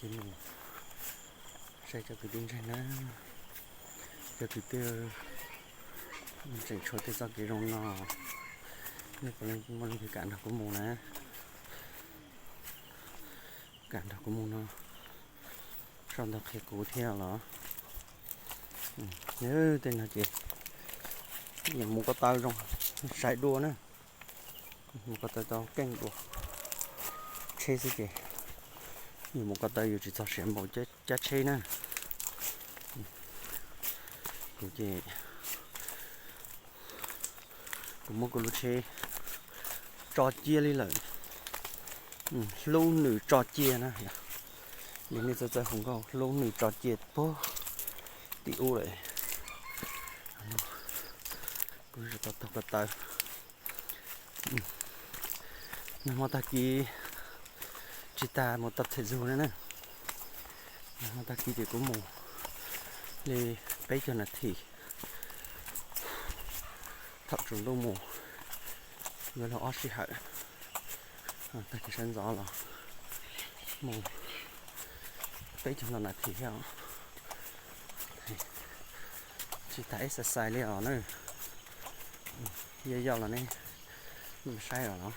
Mus saib cov kwv tij ntseeg na, cov kwv tij tseem tshuav tej txoj kev zoo no, nej puav leej muaj leej twg kam nrog kuv mus na, kam nrog kuv mus no sau ntawv qhia kuv thiab los. Tej no ces yus mus ko taw zoo, saib dua na, mus ko taw tau keej dua tsheb xwb ces yus mus ko taw yus tsis txog siav npaum cab tsheb na. Kuv ces kuv muab kuv lub tsheb tso cia li lawm, hlub nws tso cia na. Li nej txawj txawj hu nkauj, hlub nws tso cia puag tim ub lawm. Kuv tau taug ko taw. Nag hmo tag kis tsis tas mus tập thể dục na na. Nag hmo tag kis ces kuv mus li peb caug nas this, thaum tsaus ntuj mus yuav luag ob sij hawm. Tag kis sawv ntxov los mus peb caug ntau nas this thiab. Tsis tas exercise li os na. Yog yog los nej saib os.